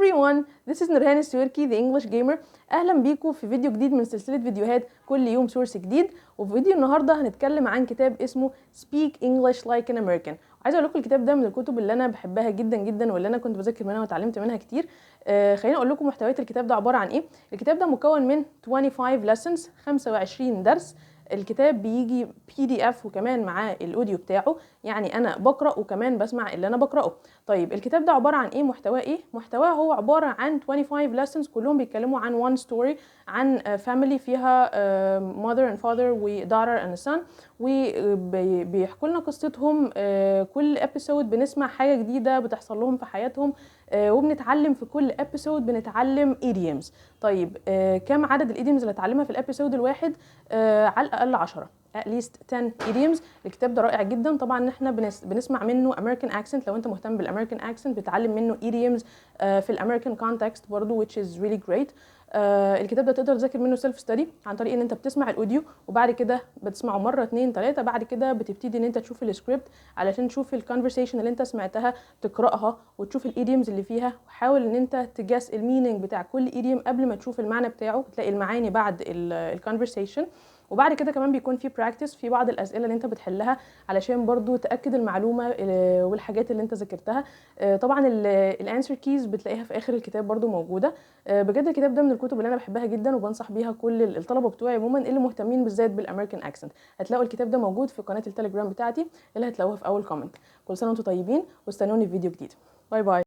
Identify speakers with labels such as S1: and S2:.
S1: everyone، this is نورهان السويركي، the English gamer. اهلا بيكم في فيديو جديد من سلسلة فيديوهات كل يوم source جديد. وفي فيديو النهارده هنتكلم عن كتاب اسمه Speak English Like an American. عايزه اقول لكم الكتاب ده من الكتب اللي انا بحبها جدا جدا واللي انا كنت بذاكر منها واتعلمت منها كتير. خليني اقول لكم محتويات الكتاب ده عبارة عن ايه. الكتاب ده مكون من 25 lessons، 25 درس. الكتاب بيجي PDF وكمان معاه ال audio بتاعه، يعني انا بقرا وكمان بسمع اللي انا بقراه. طيب، الكتاب ده عبارة عن ايه؟ محتواه ايه؟ محتواه هو عبارة عن 25 lessons كلهم بيتكلموا عن one story، عن family فيها mother and father و daughter and son، وبيحكوا لنا قصتهم. كل episode بنسمع حاجة جديدة بتحصل لهم في حياتهم، وبنتعلم في كل episode بنتعلم idioms. طيب، كم عدد ال idioms اللي هتعلمها في ال episode الواحد؟ على الاقل 10، at least 10 idioms. الكتاب ده رائع جدا. طبعا احنا بنسمع منه American accent، لو انت مهتم بال American accent بتتعلم منه idioms في ال American context برضو، which is really great. الكتاب ده تقدر تذاكر منه self study عن طريق ان انت بتسمع ال audio وبعد كده بتسمعه مرة اتنين تلاته، بعد كده بتبتدي ان انت تشوف السكريبت علشان تشوف ال conversation اللي انت سمعتها، تقراها وتشوف ال idioms اللي فيها، وحاول ان انت ت guess ال meaning بتاع كل idiom قبل ما تشوف المعنى بتاعه. تلاقي المعاني بعد ال conversation. وبعد كده كمان بيكون في practice في بعض الاسئلة اللي انت بتحلها علشان برضو تاكد المعلومة والحاجات اللي انت ذاكرتها. طبعا ال answer keys بتلاقيها في اخر الكتاب برضو موجوده. بجد الكتاب ده من الكتب اللي انا بحبها جدا وبنصح بيها كل الطلبة بتوعي عموما اللي مهتمين بالذات بال American accent. هتلاقوا الكتاب ده موجود في قناة التليجرام بتاعتي اللي هتلاقوها في اول comment. كل سنة وانتم طيبين واستنوني في فيديو جديد. bye bye.